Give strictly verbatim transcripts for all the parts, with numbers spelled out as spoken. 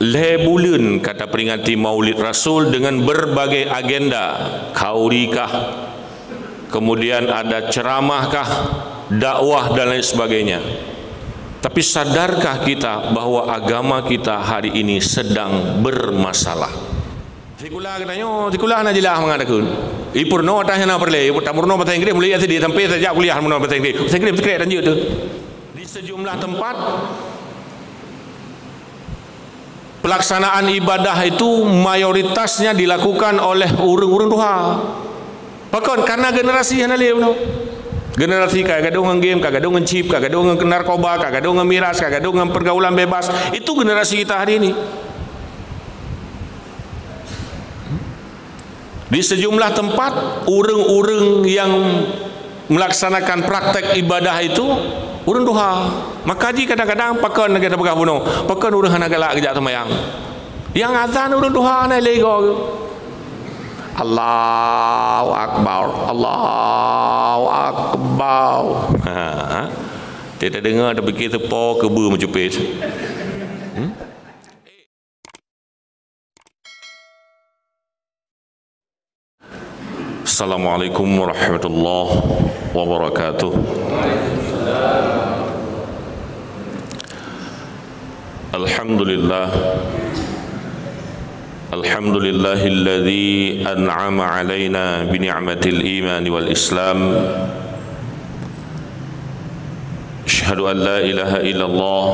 Lhée buleuen ka taperingati Maulid Rasul dengan berbagai agenda, khauri kah, kemudian ada ceramah kah, dakwah dan lain sebagainya. Tapi sadarkah kita bahwa agama kita hari ini sedang bermasalah? Sikula geutanyoe, sikula hana jeulaih mangat takheun. Ipeurunoe atawa hana peureulée, tameurunoe bahasa Inggréh mulai sideh sampai tajak kuliah meurunoe bahasa Inggréh. Bahasa Inggréh teukrek tanjeuet teuh. Di sejumlah tempat, pelaksanaan ibadah itu mayoritasnya dilakukan oleh ureuëng-ureuëng tuha. Pakon? Karena generasi hana lé bunoe. Generasi ka gadôh ngon game, ka gadôh ngon chip, ka gadôh ngon narkoba, ka gadôh ngon miras, ka gadôh ngon pergaulan bebas. Itu generasi kita hari ini. Di sejumlah tempat, ureuëng-ureuëng yang melaksanakan praktek ibadah itu ureuëng tuha. Maka jih kadang-kadang pakon lagée tapeugah bunoe, pakon ureuëng hana galak geujak seumayang. Nyang azan ureuëng tuha na lego. Allahu Akbar, Allahu Akbar. Ha. Tidak dengar, tapi kita po kebu mencupit. Hmm? Assalamualaikum warahmatullahi wabarakatuh. Alhamdulillah. Alhamdulillahilladzi an'ama alaina bi ni'matil imani wal islam. Asyhadu an la ilaha illallah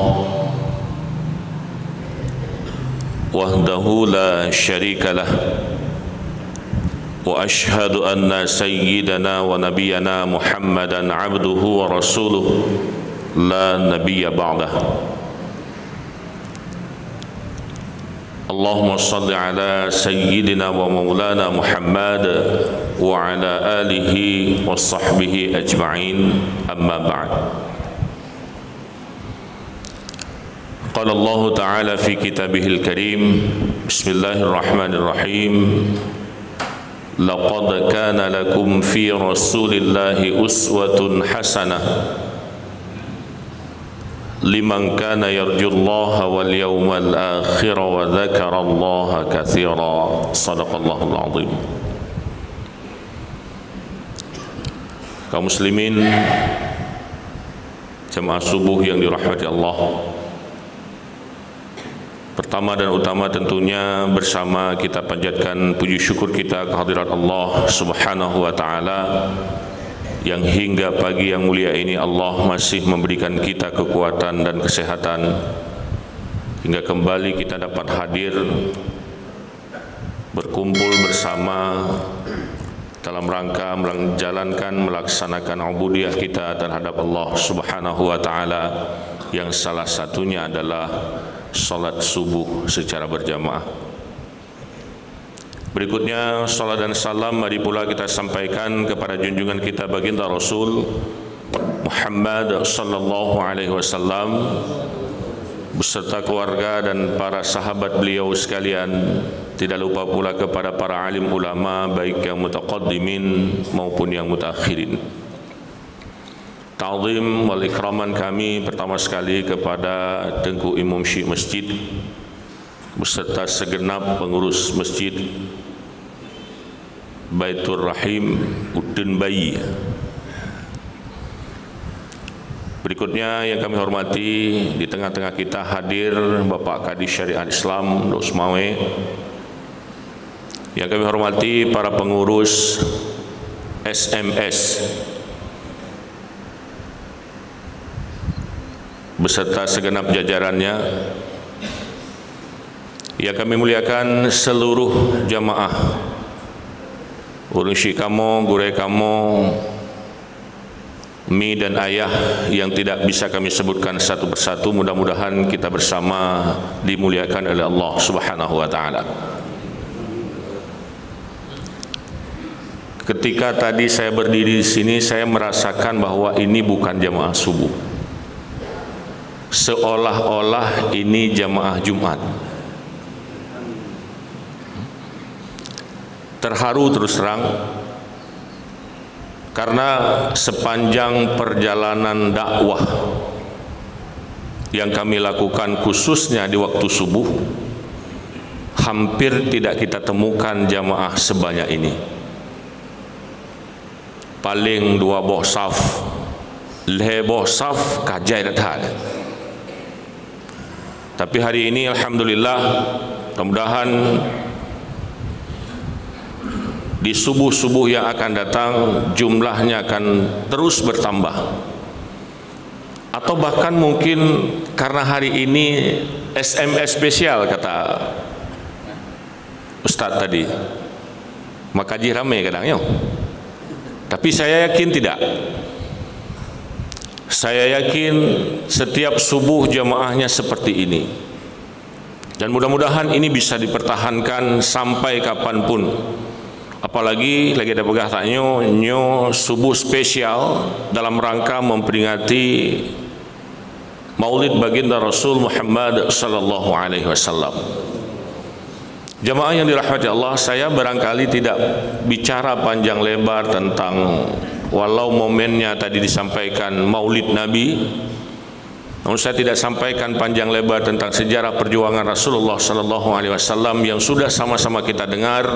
wahdahu la syarika lah. Wa asyhadu anna sayyidana wa nabiyyana Muhammadan abduhu wa rasuluh la nabiyya ba'dah. Allahumma shalli ala sayyidina wa maulana Muhammad wa ala alihi wa sahbihi ajma'in, amma ba'd. Qala Allahu ta'ala fi kitabihil karim, bismillahirrahmanirrahim, laqad kana lakum fi rasulillahi uswatun hasanah liman kana yarjullaha wal yawmal akhir wa dzakarallaha katsira. Sadaqallahul azim. Kaum muslimin, jamaah subuh yang dirahmati Allah, pertama dan utama tentunya bersama kita panjatkan puji syukur kita kehadirat Allah Subhanahu wa Ta'ala, yang hingga pagi yang mulia ini Allah masih memberikan kita kekuatan dan kesehatan, hingga kembali kita dapat hadir berkumpul bersama dalam rangka menjalankan, melaksanakan ubudiyah kita terhadap Allah Subhanahu wa Ta'ala, yang salah satunya adalah salat subuh secara berjamaah. Berikutnya, salat dan salam mari pula kita sampaikan kepada junjungan kita, Baginda Rasul Muhammad sallallahu alaihi wasallam, beserta keluarga dan para sahabat beliau sekalian, tidak lupa pula kepada para alim ulama, baik yang mutaqaddimin maupun yang mutaakhirin. Ta'zim wal ikraman kami pertama sekali kepada Teungku Imum Syik Masjid beserta segenap pengurus Masjid Baitur Rahim Uteuen Bayi. Berikutnya yang kami hormati, di tengah-tengah kita hadir Bapak Kadi Syariat Islam Lhokseumawe. Yang kami hormati para pengurus S M S beserta segenap jajarannya. Yang kami muliakan seluruh jamaah, ureuëng syik kamoe, gurée kamoe, mi dan ayah yang tidak bisa kami sebutkan satu persatu, mudah-mudahan kita bersama dimuliakan oleh Allah Subhanahu wa Ta'ala. Ketika tadi saya berdiri di sini, saya merasakan bahwa ini bukan jamaah subuh. Seolah-olah ini jamaah Jumat. Terharu terus terang, karena sepanjang perjalanan dakwah yang kami lakukan, khususnya di waktu subuh, Hampir tidak kita temukan jamaah sebanyak ini. Paling dua boh saf, lhée boh saf ka jai that-that. Tapi hari ini, alhamdulillah, mudah-mudahan di subuh-subuh yang akan datang, jumlahnya akan terus bertambah. Atau bahkan mungkin karena hari ini S M S spesial, kata Ustaz tadi, maka jih ramai kadang, ya. Tapi saya yakin tidak. Saya yakin setiap subuh jamaahnya seperti ini. Dan mudah-mudahan ini bisa dipertahankan sampai kapanpun. Apalagi lagi ada peugah tanyoe, nyoe subuh spesial dalam rangka memperingati Maulid Baginda Rasul Muhammad sallallahu alaihi wasallam. Jamaah yang dirahmati Allah, saya barangkali tidak bicara panjang lebar tentang, walau momennya tadi disampaikan Maulid Nabi, namun saya tidak sampaikan panjang lebar tentang sejarah perjuangan Rasulullah sallallahu alaihi wasallam yang sudah sama-sama kita dengar,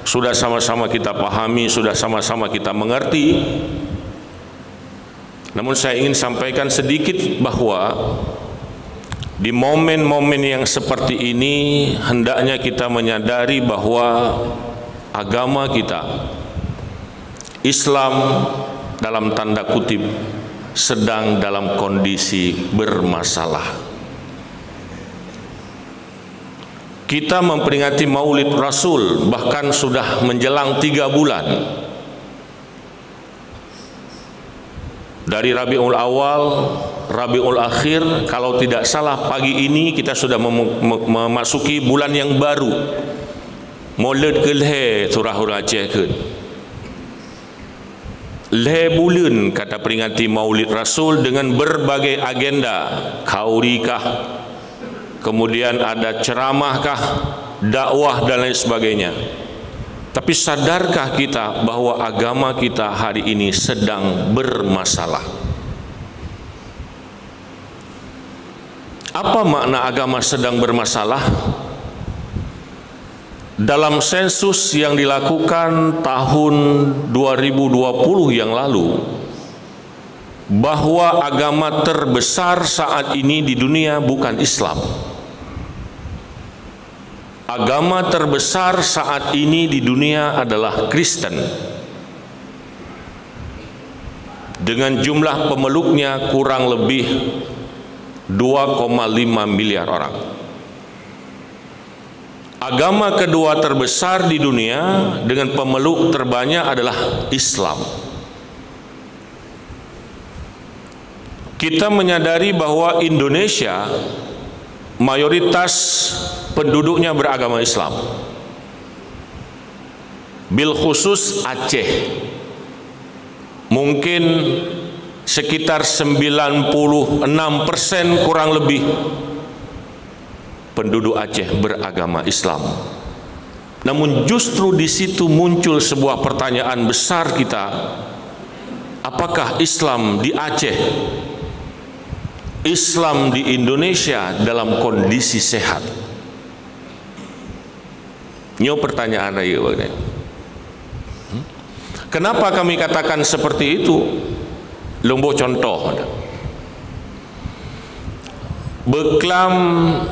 sudah sama-sama kita pahami, sudah sama-sama kita mengerti. Namun saya ingin sampaikan sedikit bahwa di momen-momen yang seperti ini, hendaknya kita menyadari bahwa agama kita, Islam, dalam tanda kutip, sedang dalam kondisi bermasalah. Kita memperingati Maulid Rasul bahkan sudah menjelang tiga bulan. Dari Rabiul Awal, Rabiul Akhir, kalau tidak salah pagi ini kita sudah mem-, me-, memasuki bulan yang baru. Molot keu lhée, surah ureuëng Aceh kheun. Lhée buleuen ka taperingati Maulid Rasul dengan berbagai agenda, khauri kah, kemudian ada ceramah kah, dakwah dan lain sebagainya. Tapi sadarkah kita bahwa agama kita hari ini sedang bermasalah? Apa makna agama sedang bermasalah? Dalam sensus yang dilakukan tahun dua ribu dua puluh yang lalu, bahwa agama terbesar saat ini di dunia bukan Islam. Agama terbesar saat ini di dunia adalah Kristen, dengan jumlah pemeluknya kurang lebih dua koma lima miliar orang. Agama kedua terbesar di dunia dengan pemeluk terbanyak adalah Islam. Kita menyadari bahwa Indonesia mayoritas penduduknya beragama Islam. Bil khusus Aceh. Mungkin sekitar sembilan puluh enam persen kurang lebih penduduk Aceh beragama Islam. Namun justru di situ muncul sebuah pertanyaan besar kita, apakah Islam di Aceh, Islam di Indonesia dalam kondisi sehat? Nyoe pertanyaan raya, Pak Gede. Hmm? Kenapa kami katakan seperti itu? Lôn boh contoh. Beuklam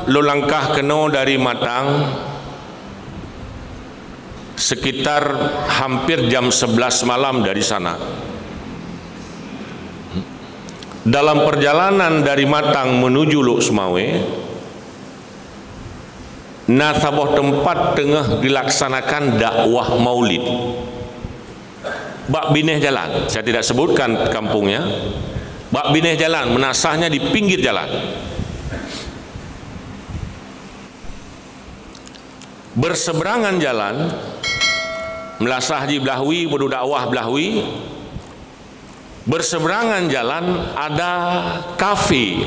lôn langkah keunoe dari Matang sekitar hampir jam sebelas malam dari sana. Dalam perjalanan dari Matang menuju Lhokseumawe, na saboh teumpat teungoh dilaksanakan dakwah Maulid. Bak binéh jalan, saya tidak sebutkan kampungnya. Bak binéh jalan, meunasahnya di pinggir jalan. Berseberangan jalan, meulasah jih blah wie, peuduek dakwah blah wie. Berseberangan jalan ada kafe,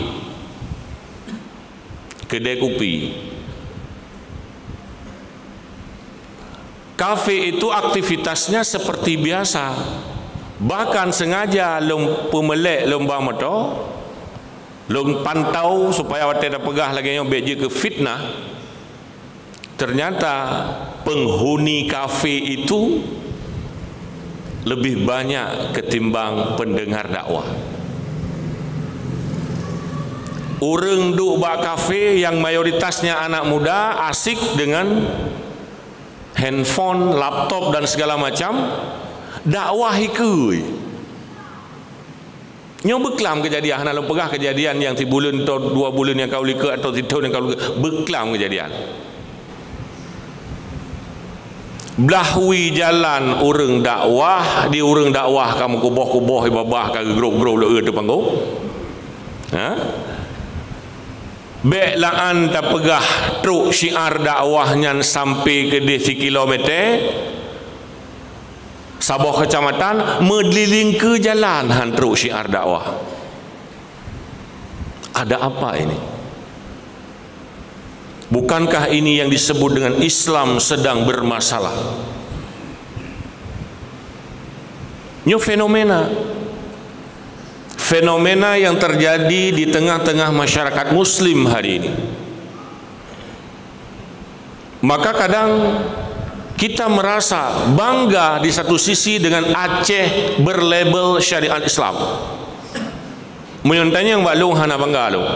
kedai kupi. Kafe itu aktivitasnya seperti biasa. Bahkan sengaja lôn peumeulek lôn ba moto, lôn pantau supaya watée tapeugah lagée nyoe bék jeuet keu fitnah. Ternyata penghuni kafe itu lebih banyak ketimbang pendengar dakwah. Ureuëng duek bak kafe yang mayoritasnya anak muda, asik dengan handphone, laptop dan segala macam, dakwah ikui. Nyoe beuklam keujadian, hana lôn peugah keujadian nyang sibuleuen atau dua buleuen nyang ka u likot atau sithon nyang ka u likot. Beuklam keujadian. Blaih wie jalan ureuëng dakwah, di ureuëng dakwah ka meukuboh-kuboh, babah ka geugrob-grob lé teupanggung. Ha? Bék la'an tapeugah trok syiar dakwah nyan sampai keudeh sikilomèter, saboh keucamatan, meulilingkeue jalan han trok syiar dakwah. Ada apa ini? Bukankah ini yang disebut dengan Islam sedang bermasalah? Nyoe fenomena. Fenomena yang terjadi di tengah-tengah masyarakat muslim hari ini. Maka kadang kita merasa bangga di satu sisi dengan Aceh berlabel syariat Islam. Meunyoe tanyong bak lôn hana bangga lôn.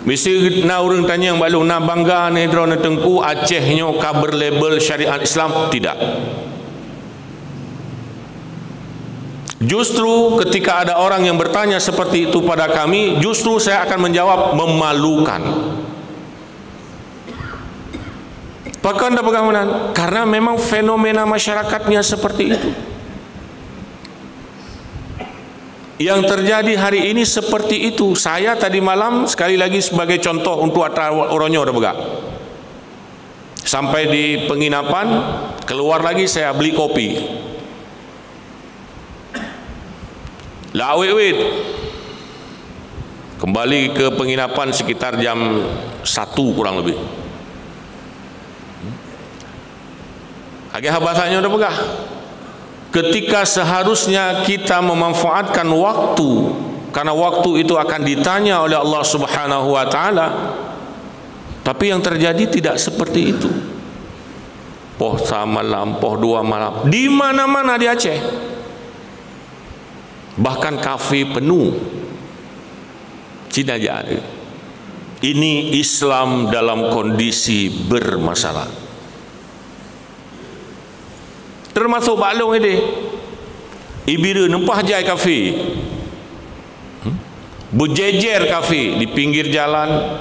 Bisi na ureuëng tanyong bak lôn, na bangga nyoe droeneuh Teungku Aceh nyoe ka berlabel syariat Islam? Tidak. Justru ketika ada orang yang bertanya seperti itu pada kami, justru saya akan menjawab, memalukan. Pakon tapeugah meunan? Karena memang fenomena masyarakatnya seperti itu. Yang terjadi hari ini seperti itu. Saya tadi malam, sekali lagi sebagai contoh untuk atra uroe nyoe tapeugah. Sampai di penginapan, keluar lagi saya beli kopi. Lah awet-awet. Kembali ke penginapan sekitar jam satu kurang lebih. Agak haba saat nyoe tapeugah. Ketika seharusnya kita memanfaatkan waktu, karena waktu itu akan ditanya oleh Allah Subhanahu wa Ta'ala, tapi yang terjadi tidak seperti itu. Poh sa malam, poh dua malam, di mana-mana di Aceh. Bahkan kafe penuh. Cina aja ada. Ini Islam dalam kondisi bermasalah. Termasuk bak lôn ideh. Ibira numpah jai kafe. Hmm? Berjejer kafe di pinggir jalan.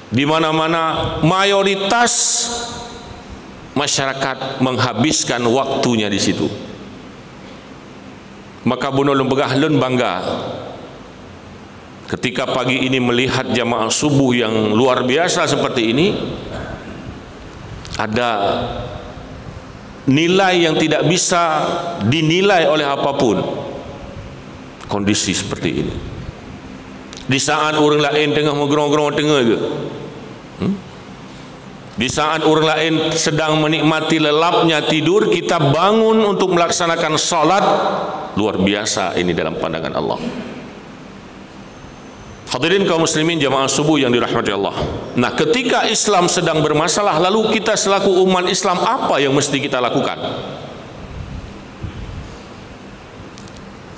Di mana-mana mayoritas masyarakat menghabiskan waktunya di situ. Maka bunoe lôn peugah lôn bangga ketika pagi ini melihat jamaah subuh yang luar biasa seperti ini. Ada nilai yang tidak bisa dinilai oleh apapun. Kondisi seperti ini. Di saat ureuëng laén teungoh meugrong-grong teungoh geuh. Hmm? Di saat ureuëng laén sedang menikmati lelapnya tidur, kita bangun untuk melaksanakan salat, luar biasa ini dalam pandangan Allah. Hadirin kaum muslimin jamaah subuh yang dirahmati Allah. Nah, ketika Islam sedang bermasalah, lalu kita selaku umat Islam apa yang mesti kita lakukan?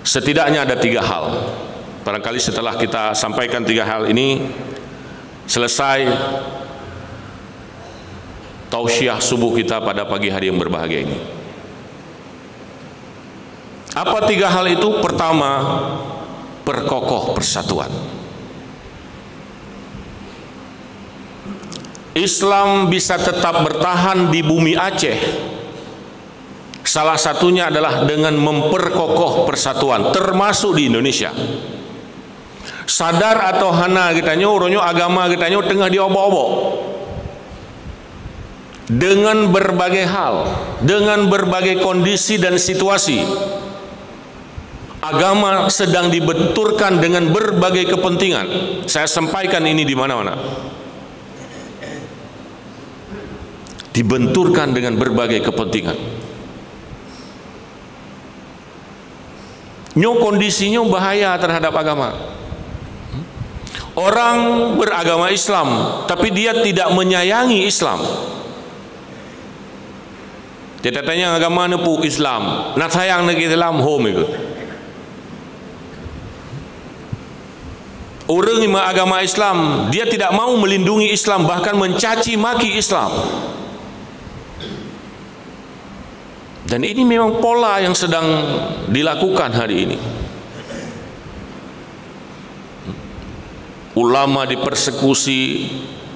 Setidaknya ada tiga hal. Barangkali setelah kita sampaikan tiga hal ini, selesai tausiah subuh kita pada pagi hari yang berbahagia ini. Apa tiga hal itu? Pertama, perkokoh persatuan. Islam bisa tetap bertahan di bumi Aceh. Salah satunya adalah dengan memperkokoh persatuan, termasuk di Indonesia. Sadar atau hana geutanyoe, uroe nyoe agama geutanyoe teungoh diobok-obok. Dengan berbagai hal, dengan berbagai kondisi dan situasi, agama sedang dibenturkan dengan berbagai kepentingan. Saya sampaikan ini di mana-mana. Dibenturkan dengan berbagai kepentingan. Nyoe kondisi nyoe bahaya terhadap agama. Orang beragama Islam, tapi dia tidak menyayangi Islam. Dia tatanyong agama neuh peue? Islam. Na sayang neuh Islam, hom ikot. Ureuëng beragama Islam, dia tidak mau melindungi Islam, bahkan mencaci maki Islam. Dan ini memang pola yang sedang dilakukan hari ini. Ulama dipersekusi,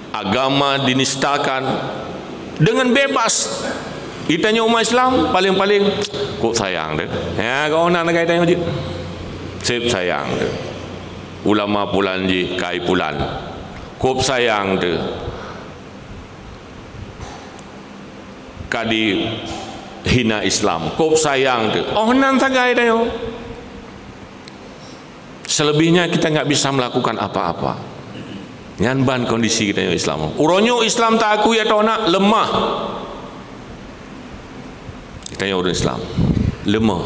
agama dinistakan dengan bebas. Geutanyoe umat Islam, paling-paling, "Kok sayang deh." Ya, kau nak negai tanyoe jih. Seb sayang deh. Ulama pulan jih, kai pulan. "Kok sayang deh." Ka dihina Islam. "Kok sayang deh." Oh, nan sagai tanyoe. Selebihnya kita nggak bisa melakukan apa-apa. Nyan ban kondisi geutanyoe Islam. Uroe nyoe Islam taakui atau nak, lemah. Geutanyoe ureuëng Islam. Lemah.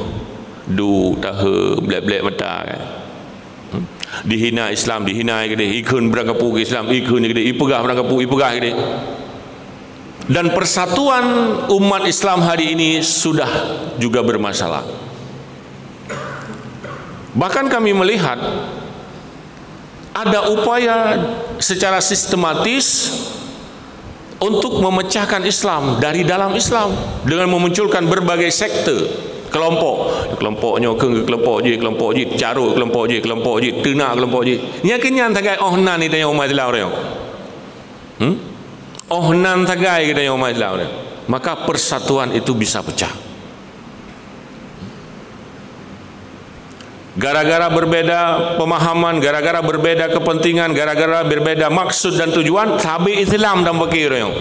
Du, tahe, blek-blek mata, kan. Hmm? Dihina Islam, dihina keudeh. Ikheun beurangkapeue keu Islam, ikheun keudeh. Ipeugah beurangkapeue, ipeugah keudeh. Dan persatuan umat Islam hari ini sudah juga bermasalah. Bahkan kami melihat ada upaya secara sistematis untuk memecahkan Islam dari dalam Islam dengan memunculkan berbagai sekte, kelompok, kelompok nyoe keu kelompok jih, kelompok jih, carok kelompok jih, kelompok jih, teunak kelompok jih. Nyan keuh nyan sagai oh nan geutanyoe umat Islam. Hmm? Oh nan sagai geutanyoe umat Islam. Maka persatuan itu bisa pecah. Gara-gara berbeda pemahaman, gara-gara berbeda kepentingan, gara-gara berbeda maksud dan tujuan, sabe Islam dan fakir yang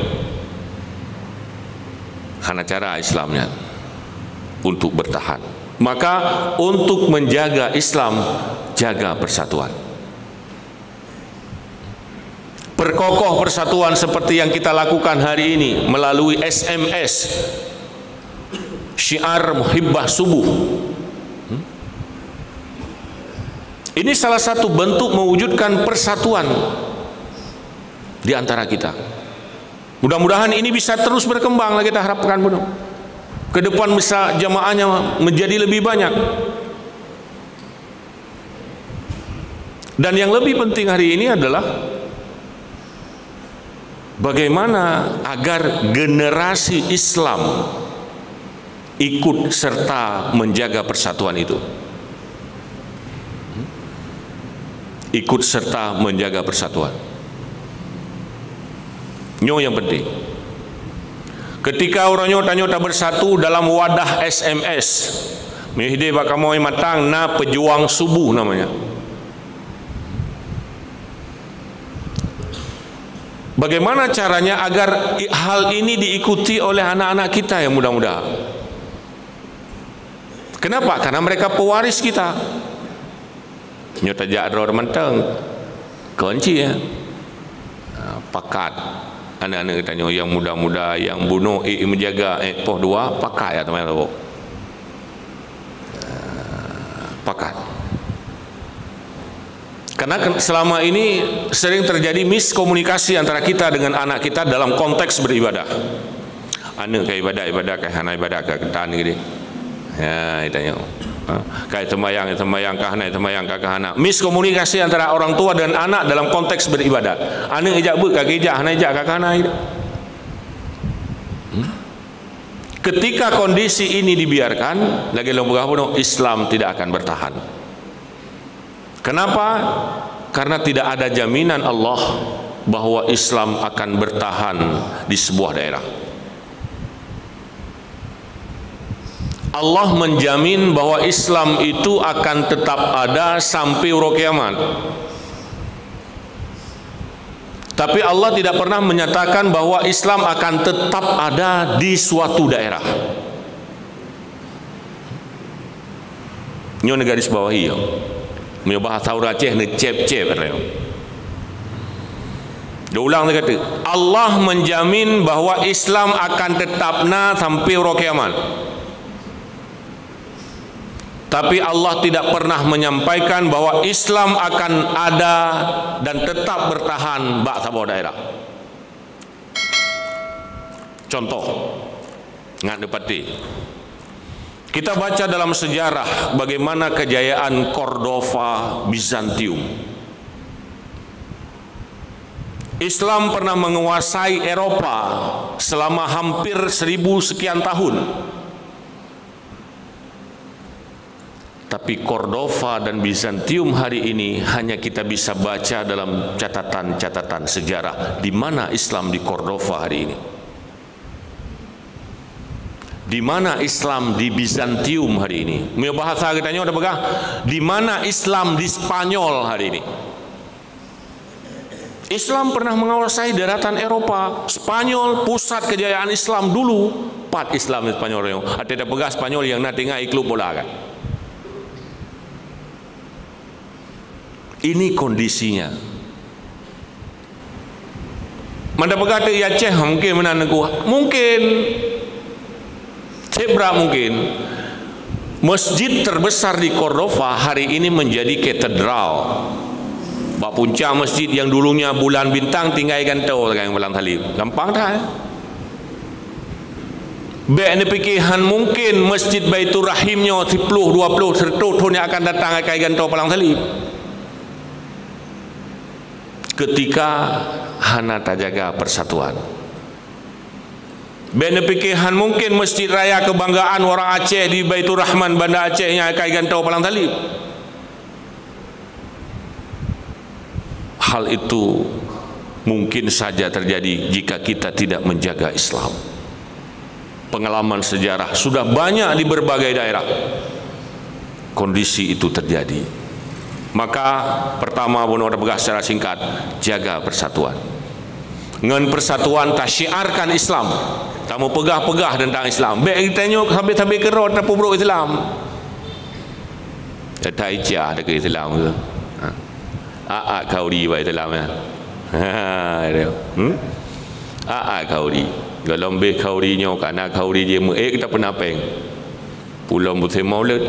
hana cara Islamnya untuk bertahan. Maka untuk menjaga Islam, jaga persatuan. Perkokoh persatuan seperti yang kita lakukan hari ini melalui S M S, syiar Muhibbah Subuh. Hmm? Ini salah satu bentuk mewujudkan persatuan di antara kita. Mudah-mudahan ini bisa terus berkembang lagi, kita harapkan benar. Ke depan bisa jamaahnya menjadi lebih banyak. Dan yang lebih penting hari ini adalah bagaimana agar generasi Islam ikut serta menjaga persatuan itu. Ikut serta menjaga persatuan. Nyoe nyang penting. Ketika uroe nyoe tanyoe tabersatu dalam wadah S M S, meuhideh bak kamoe matang na Pejuang Subuh namanya. Bagaimana caranya agar i-, hal ini diikuti oleh anak-anak kita yang muda-muda? Kenapa? Karena mereka pewaris kita. Nyoe tajak droe mantong. Kunci, ya. Ha, pakat. Aneuk-aneuk geutanyoe nyang muda-muda, nyang bunoe ék meujaga, ék poh dua, pakat ya teuma lagok. Ha, pakat. Karena ke-, selama ini sering terjadi miskomunikasi antara kita dengan anak kita dalam konteks beribadah. Aneuk ka ibadat, ibadat, ka hana ibadat, ka geutan geude. Ya, geutanyoe. Ha, ka sembahyang, sembahyang, ka hana sembahyang, ka, ka hana. Miskomunikasi antara orang tua dan anak dalam konteks beribadat. Aneuk ijak beuet, ka geujak, hana ijak, ka, ka hana geude. Hmm? Ketika kondisi ini dibiarkan, lagée lôn peugah bunoe, Islam tidak akan bertahan. Kenapa? Karena tidak ada jaminan Allah bahwa Islam akan bertahan di sebuah daerah. Allah menjamin bahwa Islam itu akan tetap ada sampai uroe kiamat. Tapi Allah tidak pernah menyatakan bahwa Islam akan tetap ada di suatu daerah. Nyoe neugaris bawahi, yo. Meunyoe bahasa ureuëng Aceh, neucép-cép, kata nyoe. Diulang lé kata, Allah menjamin bahwa Islam akan tetap na sampai uroe kiamat. Tapi Allah tidak pernah menyampaikan bahwa Islam akan ada dan tetap bertahan bak saboh daerah. Contoh, ngat neupati. Kita baca dalam sejarah bagaimana kejayaan Cordova Bizantium. Islam pernah menguasai Eropa selama hampir seribu sekian tahun. Tapi Cordova dan Bizantium hari ini hanya kita bisa baca dalam catatan-catatan sejarah. Di mana Islam di Cordova hari ini? Di mana Islam di Bizantium hari ini? Meunyoe bahasa geutanyoe tapeugah, di mana Islam di Spanyol hari ini? Islam pernah menguasai daratan Eropa. Spanyol, pusat kejayaan Islam dulu. Pat Islam di Spanyol nyoe? Até tapeugah Spanyol nyang na tinggai klub bola kan? Ini kondisinya. Mantap peugah teuk di Aceh mungkin meunan Teungku. Mungkin. Cit brat mungkin. Masjid terbesar di Cordova hari ini menjadi katedral. Bak puncak masjid yang dulunya bulan bintang tinggai gantoe sagai palang saleb. Gampang that, eh? Bék neupike han mungken Masjid Baiturrahim nyoe siploh, dua ploh, sireutoh thon nyang akan datang akai gantoe palang saleb. Ketika hana tajaga persatuan. Bék neupike han mungken Masjid Raya Kebanggaan orang Aceh di Baiturrahman, Banda Aceh nyan akai gantoe palang saleb. Hal itu mungkin saja terjadi jika kita tidak menjaga Islam. Pengalaman sejarah sudah banyak di berbagai daerah kondisi itu terjadi. Maka, pertama, bunoe tapeugah secara singkat, jaga persatuan. Ngon persatuan tasyiarkan Islam. Tamu peugah-peugah tentang Islam. Bék geutanyoe sabé-sabé keudroe tapeubrok Islam. Taica deungon Islam tu. Ha. Aat khauri bak Islam, ya. Ha, dia. Hmm? Aat khauri. Golom bék khauri nyoe, kana khauri jih meuék kita peunapéng. Pulo musém Maulud.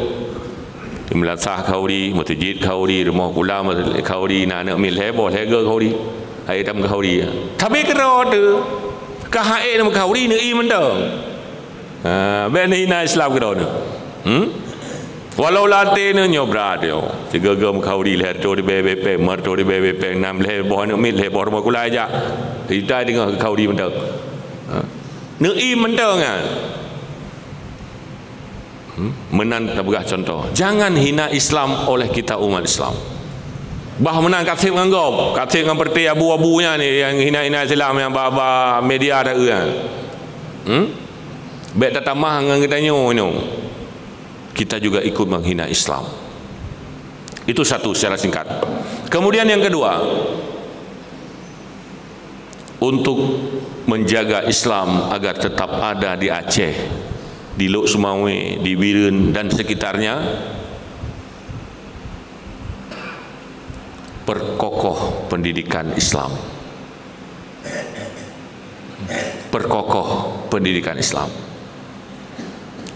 Di meulasah khauri, meuseujid khauri, rumoh kula khauri, na aneuk miet lhèe boh, lhèe geu khauri. Hai tam khauri. Tapi keudroe tu, ka hai nam khauri neu-i mantong. Ha, bék neuhina Islam keudroe nyoe. Hmm? Walau lam até nyoe brat nyoe. Sigoe-goe meukhauri lhèe reutôh ribèe bèe péng, lhèe reutôh ribèe bèe péng, nam lhèe boh aneuk miet, lhèe boh rumoh kula jak. Kita deungoe khauri mantong. Ha? Neu-i mantong kan. Hmm? Meunan tapeugah contoh. Jangan hina Islam oleh kita umat Islam. Bah meunan kaseb ngon gob, kaseb ngon peureté abu-abu nyan ni nyang hina-hina Islam nyang ba, ba media dak kan. Hmm? Bék tatamah ngon geutanyoe nyoe. Kita juga ikut menghina Islam. Itu satu secara singkat. Kemudian yang kedua, untuk menjaga Islam agar tetap ada di Aceh, di Lhokseumawe, di Bireuen dan sekitarnya, perkokoh pendidikan Islam. Perkokoh pendidikan Islam.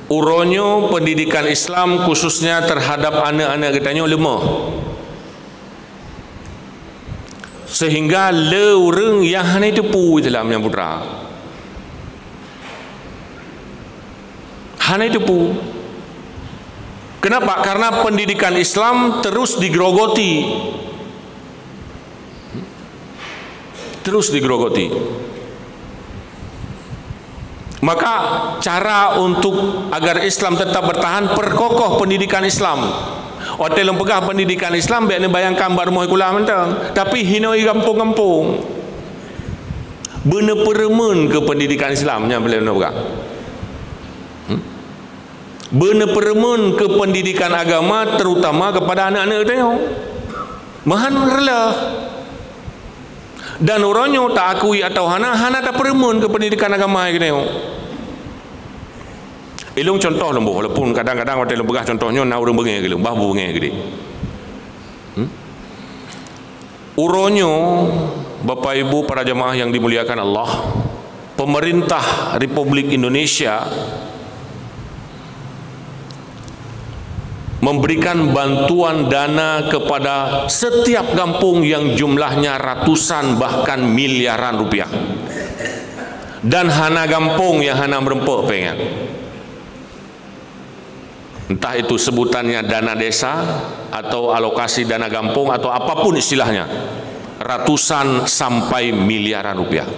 Uroe nyoe pendidikan Islam khususnya terhadap aneuk-aneuk geutanyoe leumoh. Sehingga le ureueng nyang hana teupeu Islam nyang putra. Hana teupeu. Kenapa? Karena pendidikan Islam terus digerogoti. Terus digerogoti. Maka, cara untuk agar Islam tetap bertahan, perkokoh pendidikan Islam. Watèe lôn peugah pendidikan Islam, bék neubayangkan bak rumoh sikula mantong. Tapi hinoe gampông-gampông. Beuneupeureumeun keu pendidikan Islam nyang lôn peugah. Hmm? Beuneupeureumeun keu pendidikan agama, terutama kepada aneuk-aneuk geutanyoe. Meuhan reuloh. Dan uroe nyoe taakui atawa hana, hana tapeureumeun keu pendidikan agama geutanyoe. Ilôn contoh lôn boh, walaupun kadang-kadang watèe lôn peugah contoh nyoe na ureueng beungèh keu lôn, bah beungèh keu lôn. Hmm? Uroe nyoe, Bapak Ibu para jamaah yang dimuliakan Allah, pemerintah Republik Indonesia memberikan bantuan dana kepada setiap gampông yang jumlahnya ratusan bahkan miliaran rupiah. Dan hana gampông yang hana meureumpok péng nyan. Entah itu sebutannya dana desa atau alokasi dana gampông atau apapun istilahnya, ratusan sampai miliaran rupiah.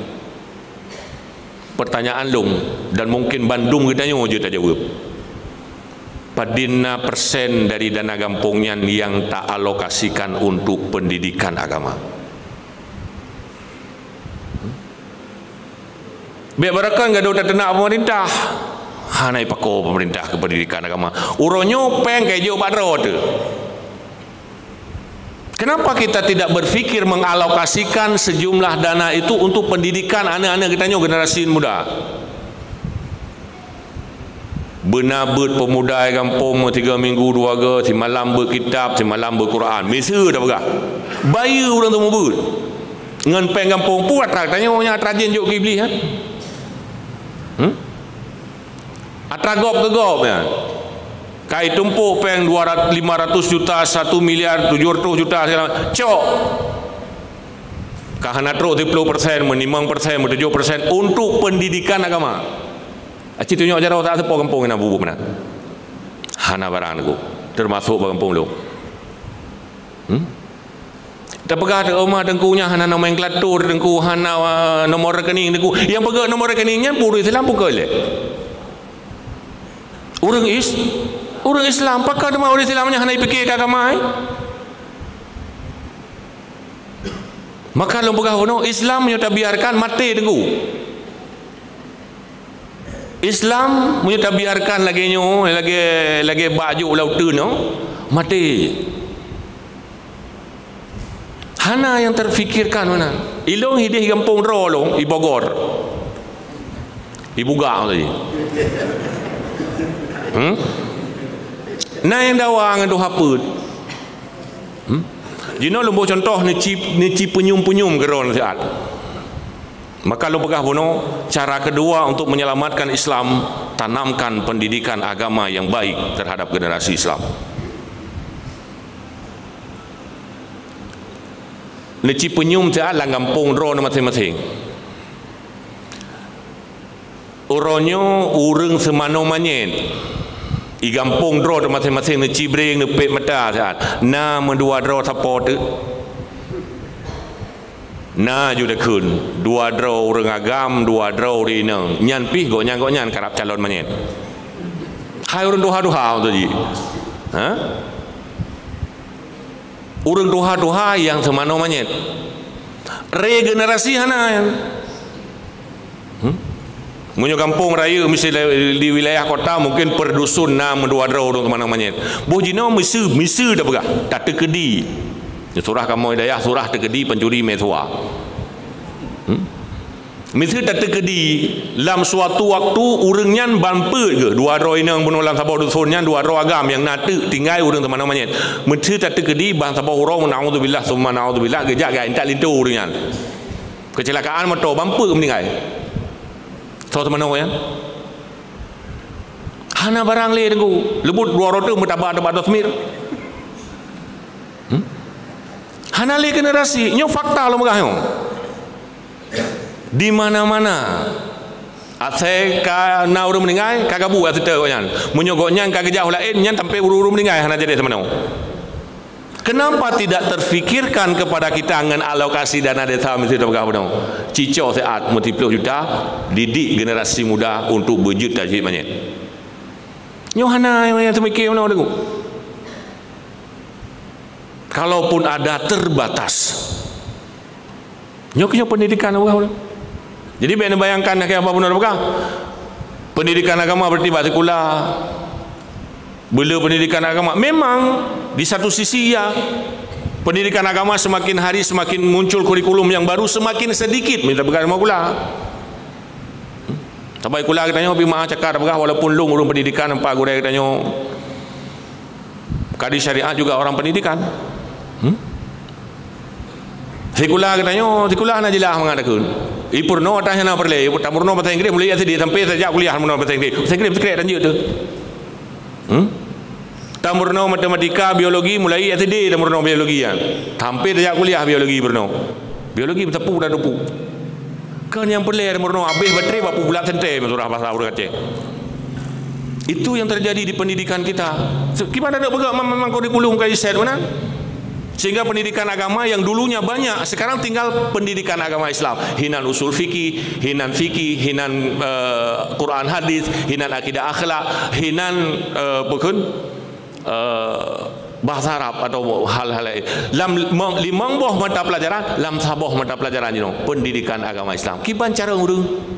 Pertanyaan lôn, dan mungkin bandum geutanyoe jeuet tajaweueb, padum na persen dari dana gampông nyan nyang taalokasikan untuk pendidikan agama? Bék barokon gadôh tateunak pemerintah. Hana ipako pemerintah keu pendidikan agama. Uroe nyoe péng ka ijok bak droe teuh. Kenapa kita tidak berpikir mengalokasikan sejumlah dana itu untuk pendidikan aneuk-aneuk geutanyoe, generasi muda? Beuna beuet pemuda gampông, tiga minggu dua go, simalam beuet kitab, simalam beuet Quran. Miseue tapeugah. Bayeue ureuëng teumubeuet. Ngon péng gampông pun atra tanyoe nyang atra jén jok keu Iblih, kan? Hmm? Atra gob keu gob nyan. Kai tumpôk péng dua ratus, lima ratus juta, satu miliar, tujuh ratus juta segala macam. Cok. Ka hana trok siplôh persen, meulimong persen, meutujoh persen untuk pendidikan agama. Aci tunyok jaroe tak seupôt gampông na bubu meunan. Hana barang Teungku, termasuk bak gampông lôn. Hmm? Tapeugah teuh, "Oh, ma Teungku nyan hana nomenklatur, Teungku hana, uh, nomor rekening, Teungku." Nyang peugah nomor rekening nyan ureuëng Islam bukan lé. Ureuëng Is-, ureuëng Islam, pakon teuma ureuëng Islam nyan hana jipike keu agama, eh? Maka lôn peugah bunoe, Islam nyoe tabiarkan maté Teungku. Islam meunyoe tabiarkan lagée nyoe, lagée, lagée bak jôk lauteun nyoe, maté. Hana nyang terfikirkan meunan. Ilôn hideh gampông droe lôn, i Bogor. I Bugak tadi. Hmm? Na nyang dawa ngon tuha peuet. Hmm? Jinoe lôn boh contoh neuci, neuci peunyum-peunyum keudroe siat. Maka lôn peugah bunoe, cara kedua untuk menyelamatkan Islam, tanamkan pendidikan agama yang baik terhadap generasi Islam. Neuci peunyum siat lam gampông droe maséng-maséng. Uroe nyoe ureuëng seumanoe manyét. I gampông droe maséng-maséng neucibreng, neupék mata siat. Na meudua droe sapo teuk. Na ju takheun, dua droe ureuëng agam, dua droe ureuëng inong. Nyan pih gobnyan-gobnyan karab calon manyét. Hai ureuëng tuha-tuha tu ji. Ha? Ureuëng tuha-tuha nyang seumanoe manyét. Regenerasi hana nyan. Hmm? Meunyoe gampông rayeuk miseue di wilayah kota, mungkin per dusun na meudua droe ureuëng seumanoe manyét. Boh jinoe miseue, miseue tapeugah, tateukeudi. Surah kamoe dayah, surah teukeudi pancuri meusyeuha. Hmm? Miseue tateukeudi lam suatu waktu ureuëng nyan ban peuet geuh, dua droe inong bunoe lam saboh dusun nyan, dua droe agam nyang na teuk tinggai ureuëng seumanoe manyét. Miseue tateukeudi ban saboh uroe, naudzubillah summa naudzubillah, geujak geuintat linto ureuëng nyan. Keucilakaan moto, ban peuet meuninggai. Soe seumanoe nyan? Hana barang lé Teungku. Leubut dua roda meutaba-taba ateueh seumir. Hmm? Hana lé generasi. Nyoe fakta lôn peugah nyoe. Di mana-mana. Asai ka na ureuëng meuninggai, ka gabu atra gobnyan. Meunyoe gobnyan ka geujak u laén, nyan sampai ureuëng-ureuëng meuninggai hana jadi seumanoe. Kenapa tidak terfikirkan kepada kita ngon alokasi dana desa miseue tapeugah bunoe? Cicok siat meusiplôh juta, didik generasi muda untuk beujeuet tajeuet manyét. Nyoe hana nyang teumike bunoe Teungku. Kalaupun ada, terbatas. Nyoe keuh nyoe pendidikan Allah. Jadi bék neubayangkan lagée apa bunoe peugah. Pendidikan agama berarti bak sikula. Bela pendidikan agama. Memang di satu sisi ya, pendidikan agama semakin hari semakin muncul kurikulum yang baru semakin sedikit minta peugah sikula. Sabai sikula geutanyoe bi meu'ah cakar peugah walaupun lôn ureuëng pendidikan, empat gurée geutanyoe. Kadi syariat juga orang pendidikan. Hmm? Sikula geutanyoe, sikula hana jeulaih mangat takheun. Ipeurunoe atas hana peureulée, tameurunoe bahasa Inggris mulai SD sampai sajak kuliah meurunoe bahasa Inggris. Bahasa Inggris sikrék tanjeuet tu. Hmm? Dah meurunoe matematika, biologi, mulai S D dah meurunoe biologi nyan. Sampai tajak kuliah biologi meurunoe. Biologi beutapue dah tupue. Kan nyang peureulée meurunoe habéh baterai bak peubulat sentée meusurah bahasa ureuëng Aceh. Itu yang terjadi di pendidikan kita. Se-, kiban ada peugah memang kurikulum ka iset meunan. Sehingga pendidikan agama yang dulunya banyak, sekarang tinggal pendidikan agama Islam. Hinan usul fikih, hinan fikih, hinan, eh, Quran hadis, hinan akidah akhlak, hinan, eh, apa kheun, eh, bahasa Arab atau hal-hal lain. Lam limong, limong boh mata pelajaran, lam saboh mata pelajaran jinoe, pendidikan agama Islam. Kiban cara ureuëng?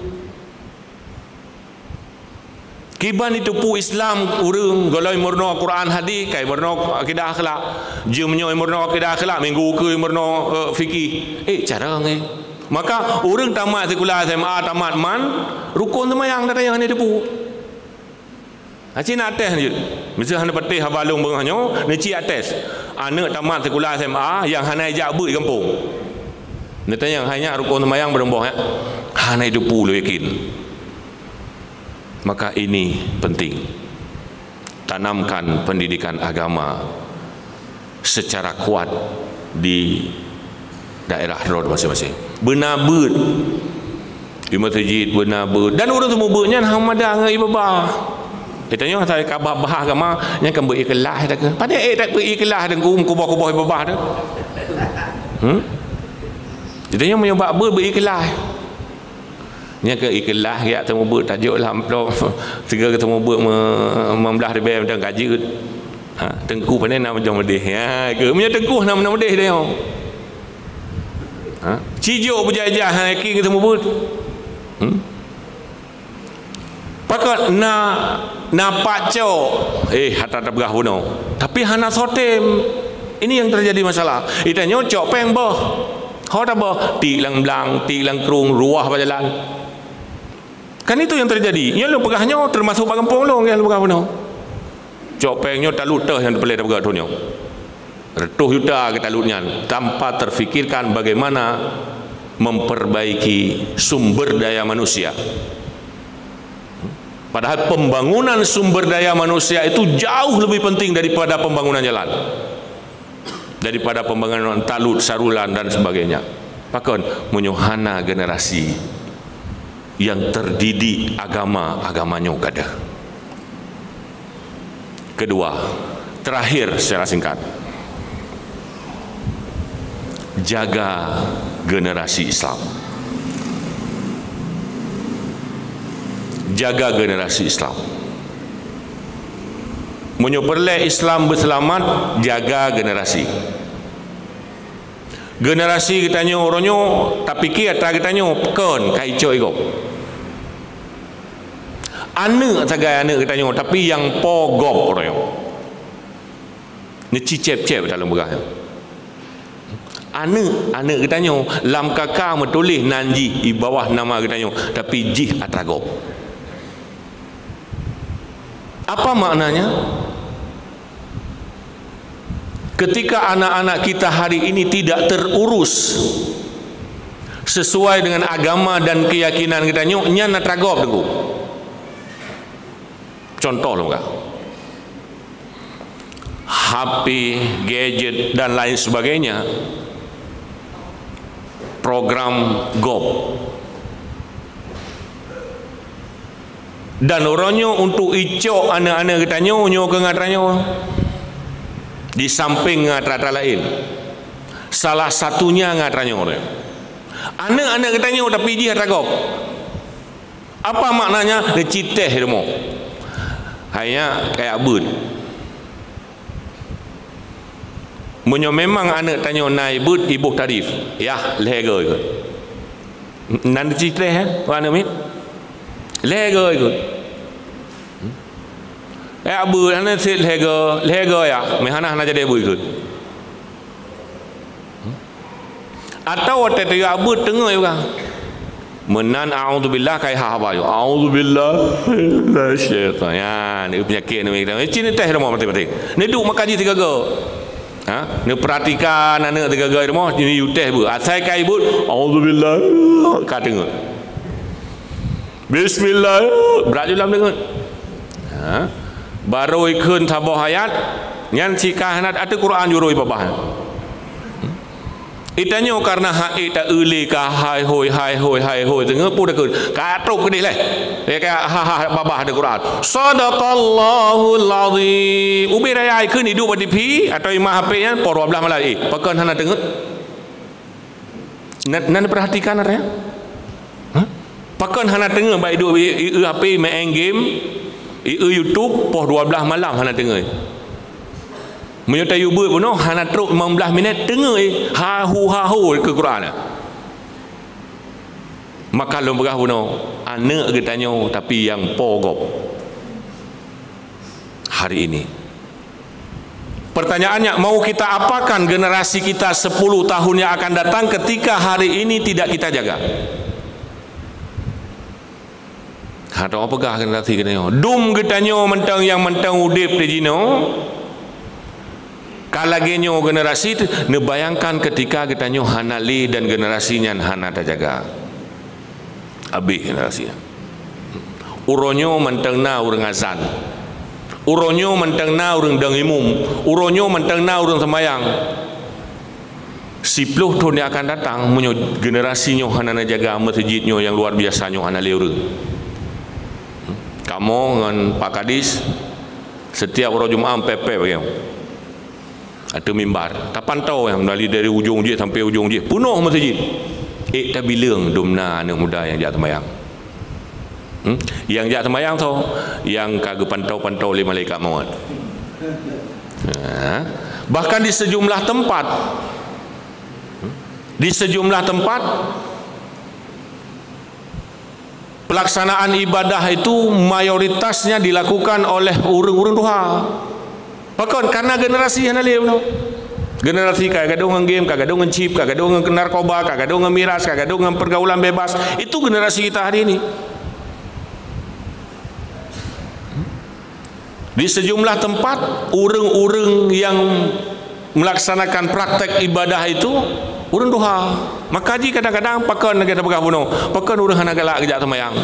Kiban jiteupeue Islam ureuëng, golom meurunoe Quran hadis, kai meurunoe akidah akhlak. Jeuem nyoe meurunoe akidah akhlak, minggu keu meurunoe, eh, fikih. Eh, cara ngai. Maka ureuëng tamat sikula S M A, tamat man, rukon seumayang dah tayang hana jiteupeue. Aci nak tes jeuet. Miseu hana patéh haba lôn beungoh nyoe, neuci tes. Aneuëk tamat sikula S M A nyang hana ijak beuet di gampông. Neutanyong, "Hai nyak, rukon seumayang barang boh, ya?" "Hana jiteupeue lôn yakin." Maka ini penting. Tanamkan pendidikan agama secara kuat di daerah droe masing-masing. Beuna beuet. Di meuseujid beuna beuet. Dan ureuëng seumeubeuet nyan hana mada ngon ié babah. Geutanyoe asai ka bahas agama, nyan kan beu-ikhlas dak keuh. Padahai eh tak beu-ikhlas dan kum kuboh-kuboh ié babah tu. Hmm? Geutanyoe meunyoe bak beuet beu-ikhlas. Nyan keuh ikhlas, geujak seumeubeuet tajok lah amplop. Sigoe seumeubeuet me-, limong blaih ribèe mantong ka jeuet. Ha, teungku pandai na meujong meudeh. Ya, keuh meunyoe teungku na meujong meudeh dah nyoe. Ha? Cijok beujajah, ha, yakin keu seumeubeuet. Hmm? Pakon na, na pat cok. Eh, hata tapeugah bunoe. Tapi hana sotem. Ini yang terjadi masalah. Geutanyoe cok péng boh. Ho taboh, tik lam blang, tik lam krueng, ruah bak jalan. Kan itu yang terjadi. Nyoe lôn peugah nyoe termasuk bak gampông lôn nyang lôn peugah bunoe. Cok péng nyoe talut teuh nyang teupeuléh tapeugah thon nyoe. Reutôh juta geutalot nyan tanpa terfikirkan bagaimana memperbaiki sumber daya manusia. Padahal pembangunan sumber daya manusia itu jauh lebih penting daripada pembangunan jalan, daripada pembangunan talut, saluran dan sebagainya. Pakon meunyoe hana generasi yang terdidik agama, agama nyoe ka deuh. Kedua, terakhir secara singkat, jaga generasi Islam. Jaga generasi Islam. Meunyoe peureulée Islam beuseulamat, jaga generasi. Generasi geutanyoe uroe nyoe tapike atra geutanyoe, kon ka icok igob. Aneuëk sagai aneuëk geutanyoe, tapi nyang po gob uroe nyoe. Neuci cép-cép dalam peugah nyoe. Aneuëk, aneuëk geutanyoe lam K K meutuléh nan jih di bawah nama geutanyoe, tapi jih atra gob. Apa maknanya? Ketika anak-anak kita hari ini tidak terurus sesuai dengan agama dan keyakinan geutanyoe, nyan na tragop teungku. Contoh lom ka. H P, gadget dan lain sebagainya. Program gob. Dan uroe nyoe untuk icok aneuëk-aneuëk geutanyoe nyoe keu ngat ranyoe. Di samping ngat atra-atra laén. Salah satunya ngat ranyoe. Aneuëk-aneuëk geutanyoe tapi jih atra gob. Apa maknanya? Neuci teh rumoh. Hanya kayak beuet. Meunyoe memang aneuëk tanyoe na ié beuet, iboh tarif, yah, lhèe goe ikot. Nan cit lhèe, eh, aneuëk miet? Lhèe goe ikot. Hmm? Eh, beuet, aneuëk cit lhèe goe, lhèe goe yah, meuhana hana jadi beuet ikot. Hmm? Atawa watèe teuyak beuet teungoh juga. Meunan a'udzubillah kai haba yo. A'udzubillah minasyaitan. Ya, ni penyakit ni kita. Cit teh rumoh mati-mati. Ni duk maka ji tiga go. Ha? Ni perhatikan aneuëk tiga go rumoh, ni yu teh bu. Asai kai beuet, a'udzubillah ka teungoh. Bismillah, brat ju lam teungoh. Ha? Barô ikheun saboh ayat, nyan sika hana ateueh Quran jurôi babah. Itanyoe karena hak ék ta-eu lé ka hai hôi, hai hôi, hai hôi, teungoh peue takheun, ka trok keudeh lé. Ya ka ha ha babah di Quran. Sadaqallahul azim. Ubé raya ikheun iduek bak T V atau imah H P nyan poh dua belas malam, eh, pakon hana teungeut? Nan, nan perhatikan ada ya? Hah? Pakon hana teungeut bak iduek i, i, i H P main game, i, i YouTube poh dua belas malam hana teungeut? Meunyoe tayue beuet bunoe hana trok lima belas minit teungeut, eh, hahu-hahu keu Quran. Maka lôn peugah bunoe, aneuk geutanyoe tapi nyang po gob hari ini. Pertanyaannya, mau kita apakan generasi kita sepuluh tahun yang akan datang ketika hari ini tidak kita jaga? Hana peugah generasi geutanyoe. Dum geutanyoe mantong nyang mantong udeb di jinoe, ka lagée nyoe generasi teuh, neubayangkan ketika geutanyoe hana lé dan generasi nyan hana tajaga. Habéh generasi nyan. Uroe nyoe mantong na ureuëng azan. Uroe nyoe mantong na ureuëng dong imum. Uroe nyoe mantong na ureuëng seumayang. Siploh thon nyang akan datang, meunyoe generasi nyoe hana neujaga meuseujid nyoe nyang luar biasa nyoe hana lé ureuëng. Kamoe ngon Pak Kadis, setiap uroe Jumat pep-pep lagée nyoe. Ateueh mimbar, tapantau nyang dari, dari ujong jih sampai ujong jih, peunoh meuseujid. Ék tabileueng dum na aneuëk muda nyang jak seumayang. Hmm? Nyang jak seumayang soe? Nyang ka geupantau-pantau lé malaikat mawöt. Ha? Bahkan di sejumlah tempat, hmm? Di sejumlah tempat, pelaksanaan ibadah itu mayoritasnya dilakukan oleh ureuëng-ureuëng tuha. Pakon? Karena generasi hana lé bunoe. Generasi ka gadôh ngon game, ka gadôh ngon chip, ka gadôh ngon narkoba, ka gadôh ngon miras, ka gadôh ngon pergaulan bebas. Itu generasi kita hari ini. Di sejumlah tempat, ureuëng-ureuëng nyang melaksanakan praktek ibadah itu, ureuëng tuha. Maka jih kadang-kadang pakon lagée tapeugah bunoe, pakon ureuëng hana galak geujak seumayang.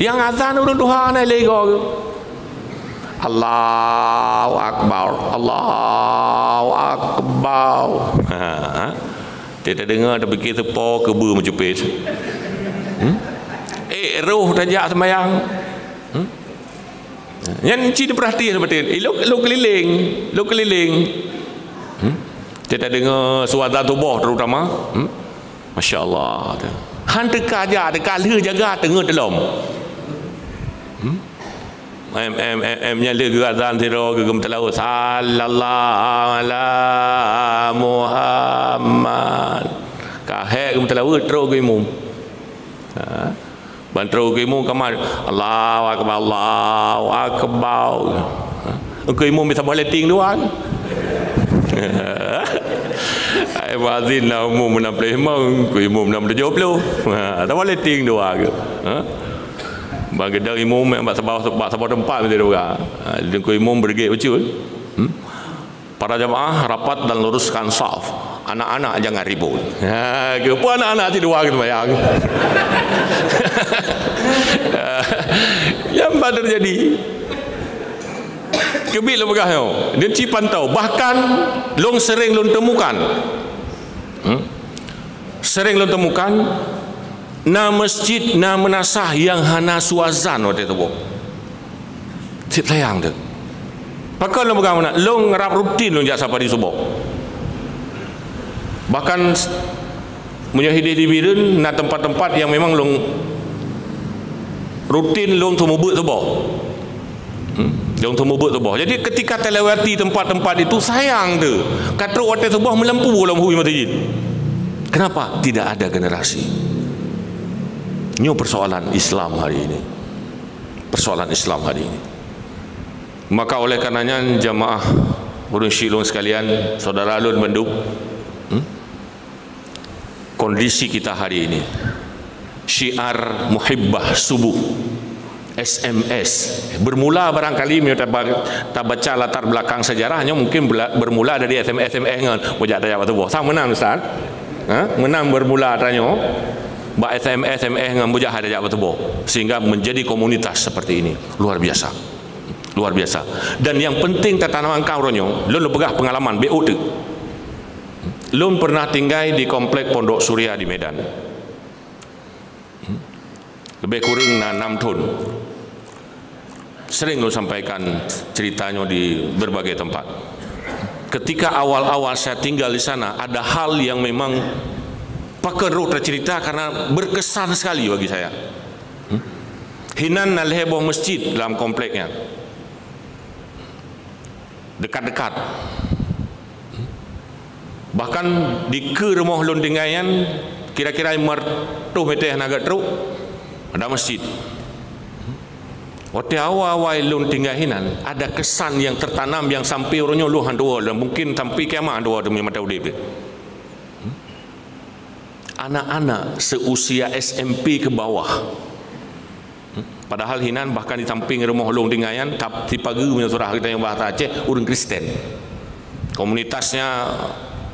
Nyang azan ureuëng tuha na lego. Allahu Akbar, Allahu Akbar. Ha. Tiep tadeungoe tapike teupo keubeue meucupet. Hmm? Eh, roh tajak seumayang. Hmm? Nyan cit dipeurhati batin. Eh, lôn, lôn keuliléng, lôn keuliléng. Hmm? Tiep tadeungoe suara tuboh terutama. Hmm? Masya Allah. Han teuka jak, teuka lheueh jaga teungeut lom. Hmm? Em, em, em, em, nyan lheueh geuazan sidroe geugeumeutalaweue, "Sallallahu ala Muhammad." Ka hék geumeutalaweue, trok keu imum. Ha. Ban trok keu imum ka mat, "Allahu Akbar, Allahu Akbar." Ha. Keu imum bisa boh letting dua. Ai muazin na umur enam puluh lima, keu imum enam tujuh puluh. Ha, sama letting dua ke. Ha? Bak geudong imum bak saboh, bak saboh teumpat meusti dua. Ha, deungon imum beureuguek bacut. Hmm? Para jamaah rapat dan luruskan saf. Anak-anak jangan ribut. Ha, keupeue anak-anak cit dua geuseumbahyang? Nyang ban teujadi. Keubiet lôn peugah nyoe, neuci pantau. Bahkan lôn sering lôn temukan. Hmm? Sering lôn temukan, na masjid, na meunasah nyang hana su azan watée suboh. Cit sayang teuh. Pakon lôn peugah meunan, lôn rab rutin lôn jak safari suboh. Bahkan s-, meunyoe hideh di Bireuen, na teumpat-teumpat nyang memang lôn rutin lôn seumeubeuet suboh. Hmm, lôn seumeubeuet suboh. Jadi, ketika talewati tempat-tempat itu, sayang teuh. Ka trok watée suboh meulampu lom hui meuseujid. Kenapa? Tidak ada generasi. Nyoe persoalan Islam hari ini. Persoalan Islam hari ini. Maka oleh karenanya, jamaah ureuëng syiek lôn sekalian, saudara lôn bandum, hmm? Kondisi kita hari ini, syiar muhibbah subuh, S M S. Bermula barangkali, meunyoe taba-, tabaca latar belakang sejarahnya, mungkin bela-, bermula dari S M S, S M S ngon mujak tajak bak tuboh. Sa meunan, Ustaz? Ha? Meunan bermula tanyoe, bak S M S, S M S ngon mujak tajak bak tuboh. Sehingga menjadi komunitas seperti ini. Luar biasa. Luar biasa. Dan nyang penting tatanam angkau uroe nyoe, lôn lôn peugah pengalaman bék uteuk. Lôn pernah tinggai di komplek Pondok Surya di Medan. Lebih kurang na enam thon. Sering lôn sampaikan cerita nyoe di berbagai tempat. Ketika awal-awal saya tinggal di sana, ada hal yang memang pakon rot teucerita karena berkesan sekali bagi saya. Hmm? Hinan na lhèe boh masjid dalam komplek nyan. Dekat-dekat. Bahkan di keue rumoh lôn tinggai nyan, kira-kira lima ratus meter hana geut trok, ada masjid. Watèe awai-awai lôn tinggai hinan, ada kesan yang tertanam yang sampai uroe nyoe lôn hana tuwoe, dan mungkin sampai kiamat hana tuwoe teuma mata udép. Anak-anak seusia S M P ke bawah. Padahal hinan bahkan di samping rumoh lôn tinggai nyan, tap-, sipageue meunyoe surah geutanyoe bahasa Aceh, ureueng Kristen. Komunitasnya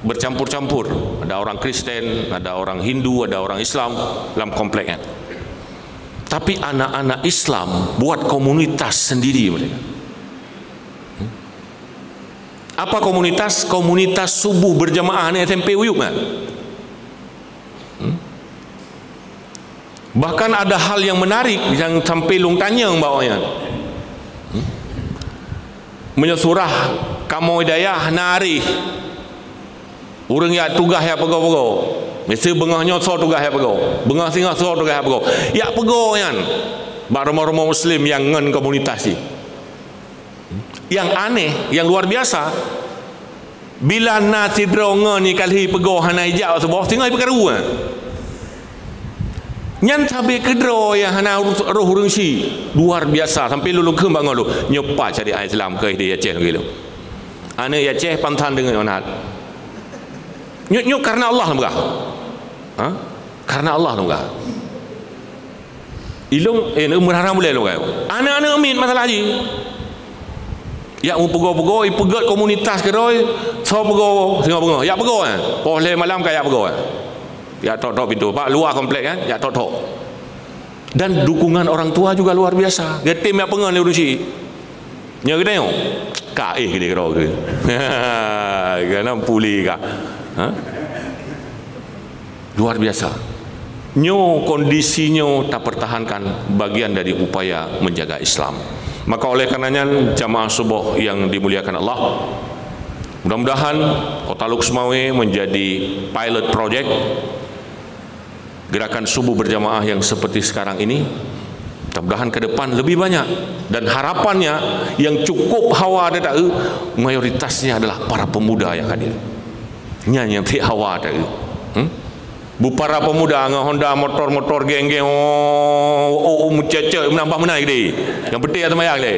bercampur-campur. Ada orang Kristen, ada orang Hindu, ada orang Islam dalam komplek nyan. Tapi anak-anak Islam buat komunitas sendiri mereka. Apa komunitas? Komunitas subuh berjamaah aneuk S M P Uyup nyan. Hmm? Bahkan ada hal yang menarik yang sampai lôn tanyong bak awaknyan. Hmm? Meunyoe surah kamoe dayah na areh, ureueng jak tugaih jak peugo-peugo. Miseue beungoh nyoe soe tugaih jak peugo, beungoh singoh soe tugaih jak peugo. Jak peugo nyan bak rumoh-rumoh muslim nyang ngon komunitas jih. Nyang aneh, nyang luar biasa, bila na sidroe ngon ikalhi peugo hana ijak bak suboh, singoh ipeukaru, eh. Nyan sabe keudroe nyang hana roh ureueng syiek. Luar biasa, sampai lôn lôn kheun bak ngon lôn. Nyoe pat syariat Islam keu di Aceh lagèe lôn. Aneuk Aceh pantan deungon ngon hat. Nyoe, nyoe karena Allah lôn peugah. Ha? Karena Allah lôn peugah. Ilôn, eh, meurara mulai lôn kayong. Aneuk-aneuk miet masalah jih. Jak meupeugo-peugo, ipeugèt komunitas keudroe, soe peugo, singoh beungoh. Jak peugo, eh. Poh lhèe malam ka jak peugo, eh. Jak tok-tok pintoe. Bak luwa komplek, kan? Jak tok-tok. Dan dukungan orang tua juga luar biasa. Geutem jak peungon lé ureueng syiek. Nyoe geutanyoe, ka éh geude keudroe geuh. Kana puli ka. Ha? Luar biasa. Nyoe kondisi nyoe tapertahankan bagian dari upaya menjaga Islam. Maka oleh karenanya jamaah suboh yang dimuliakan Allah, mudah-mudahan Kota Lhokseumawe menjadi pilot project gerakan subuh berjamaah yang seperti sekarang ini, mudah-mudahan ke depan lebih banyak. Dan harapannya yang cukup hawa teuh, mayoritasnya adalah para pemuda yang hadir. Nyan nyang tiek hawa teuh. Hmm? Bu para pemuda ngon Honda, motor-motor, geng-geng, oh, oh, oh, meucet-cet, meunambah meunan geude. Yang penting ya seumayang lé.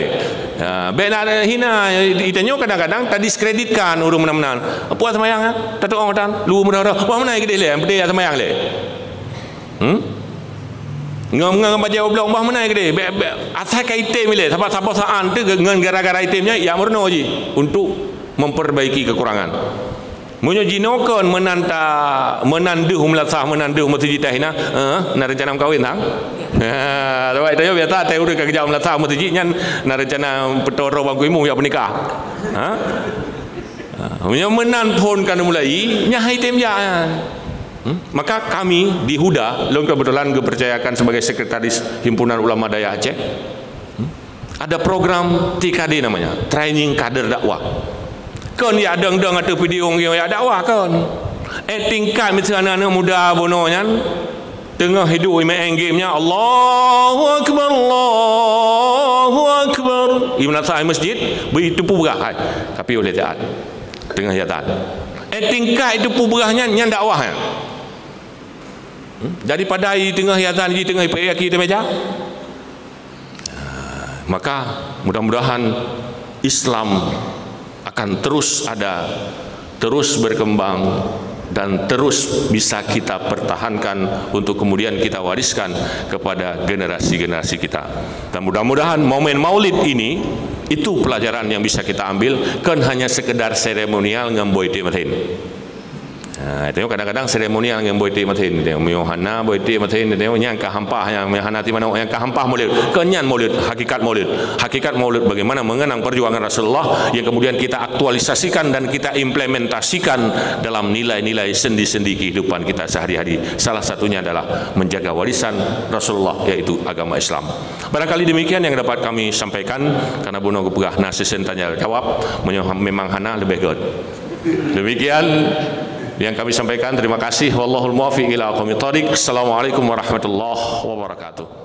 Ha, bèk na hina, geutanyoe kadang-kadang tadiskreditkan ureueng meunan-meunan. Peue seumayang, ha? Tatu'oh tan, lu meudara. Wah, meunan geude lé, yang penting ya seumayang lé. Hmm? Ngon, ngon bajèe oblong bah meunan geude. Bèk, bèk, asai ka item ilèe, sabab saboh saat tu ngon gara-gara item nyan, ya meurunoe jih untuk memperbaiki kekurangan. Meunyoe jinoe kon meunan ta, meunan deuh meulasah, meunan deuh meuseujid tahina, eh, na rencana meukawén sang? Ha, sabab tanyoe biasa tai ureueng ka geujak meulasah meuseujid nyan na rencana peutoe droe bangku imeum jak peunikah. Ha? Ha, meunyoe meunan phon ka neumulai, nyan hai tem jak nyan. Hmm? Maka kami di Huda, lôn kebetulan geupercayakan sebagai sekretaris Himpunan Ulama Dayah Aceh. Hmm? Ada program T K D namanya, Training Kader Dakwah. Kon ya dong-dong atau video ngieng ya dakwah kon. Eh, tingkat misalnya anak muda bunoe nyan, teungoh hidup main game nya, Allahu Akbar, Allahu Akbar. Imam Nasai masjid, beri tepu berah, hai. Tapi oleh taat. Teungoh ya taat. Eh, tingkat tepu berah nyan, nyan dakwah nyan. Hmm? Daripada i teungoh ya taat, i teungoh i peuki temeja. Maka mudah-mudahan Islam akan terus ada, terus berkembang, dan terus bisa kita pertahankan untuk kemudian kita wariskan kepada generasi-generasi kita. Dan mudah-mudahan momen Maulid ini itu pelajaran yang bisa kita ambil, kon hanya sekedar seremonial ngon boy tim lain. Ha, tengok, kadang-kadang seremonial ngon boh iték masin. Tengok, meunyoe hana boh iték masin, tengok, nyang ka hampah, nyang hana timanok, nyang ka hampah Maulid. Kon nyan Maulid, hakikat Maulid. Hakikat Maulid bagaimana mengenang perjuangan Rasulullah yang kemudian kita aktualisasikan dan kita implementasikan dalam nilai-nilai sendi-sendi kehidupan kita sehari-hari. Salah satunya adalah menjaga warisan Rasulullah, yaitu agama Islam. Barangkali demikian yang dapat kami sampaikan, karena bunoe geupeugah na sesi tanya jawab, meunyoe memang hana, leubeh göt. Demikian yang kami sampaikan. Terima kasih. Wallahul muwaffiq ila aqwamit thariq. Assalamualaikum warahmatullahi wabarakatuh.